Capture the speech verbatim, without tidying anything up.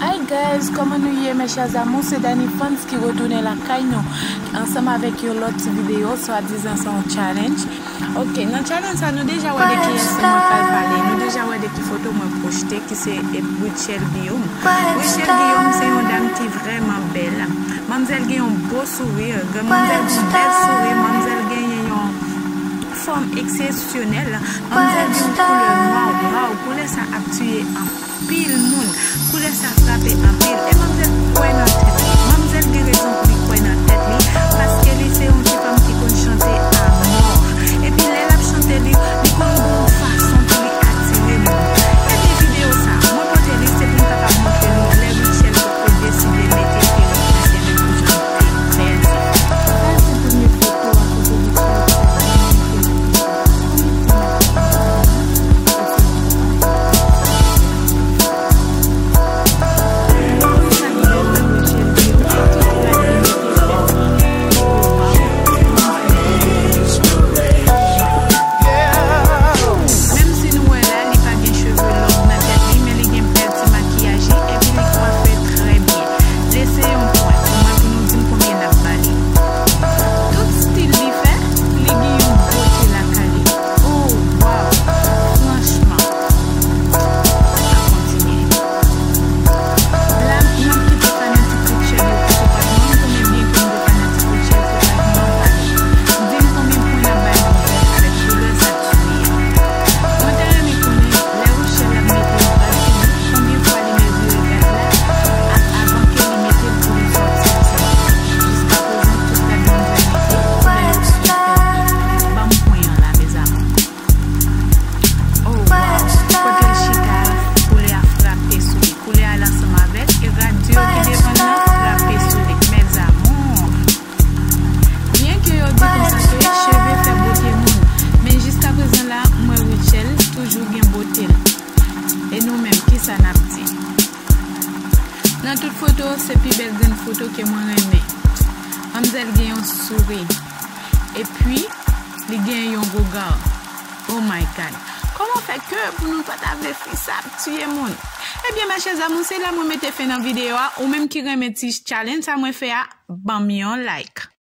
Hi guys, kòman nou ye, mes chers amours? Se Dany Fans ki retounen lakay nou ansanm avèk yon lòt ti videyo, swadizan se yon challenge. Ok, nan challenge sa, nou deja wè de kiyès mwen pral pale, nou deja wè de ki foto mwen pwojte, ki se, e, Rutshelle Guillaume. Rutshelle Guillaume se yon dam ki vrèman bèl. Manmzèl gen yon bo souri, manmzèl gen yon bèl souri, manmzèl genyen yon fòm eksepsyonèl, manmzèl gen yon koulè nwa, waw, koulè sa ap tiye anpil moun, koulè sa frape anpil, e manmzèl kwè nan tèt li, manmzèl gen rezon pou li kwè nan tèt li, paske li se yon ti fanm ki konn chante amò, epi lè l ap chante li, li konn gen yon fason pou li atire moun. Ebyen videyo sa, mwen pote li, se pou m kapab montre nou lè Rutshelle te deside mete perik Rutshelle pou jan l te bèl sa. Sa se premye foto a kote Rutshelle te mete perik. Menm si nou wè la, li pa gen cheve long nan tèt li, men li gen bèl ti makiyaj li, epi li kwafe trè byen. Lese yon pwen pou mwen pou nou di m konbyen n ap ba li. Tout stil li fè, li gen yon bote lakay li. Oh, waw! Franchman, n ap kontinye. La, m ap kite fanatik Rutshelle yo pou sou paj mwen, m konnen byen ke m gen fanatik Rutshelle sou paj mwen, pa di m konbyen pwen n ap bay Rutshelle avèk koulè sa ki li a. Mwen ta renmen konnen, lè Rutshelle ap mete yon rad sou li, konbyen fwa li mezire rad la, ak avan ke li mete l pou li sòti ansanm. Jiska prezan, tout rad manmzèl mete, koulè yo sipè. Ban m pwen an la, mes amours. Oh, wow! Kote l chita, koulè a frape sou li. Koulè a l ansanm avèk e rad di yo ki devan nan frape sou li. Mes amours! Byen ke yo di konsa ke cheve fè bote moun, men jiska prezan la, m wè Rutshelle toujou gen bote l. E nou menm, kisa n ap di? Nan tout foto, se pi bèl grenn foto ke mwen renmen. Manmzèl gen yon souri. Epi, li gen yon gougan. Oh my God. Kòman fè ke pou nou pa ta vle fi sa ap tiye moun? Ebyen, mes chers amours, se la mwen mete fen nan videyo a. Ou menm ki renmen ti challenge sa mwen fè a, ban m yon like.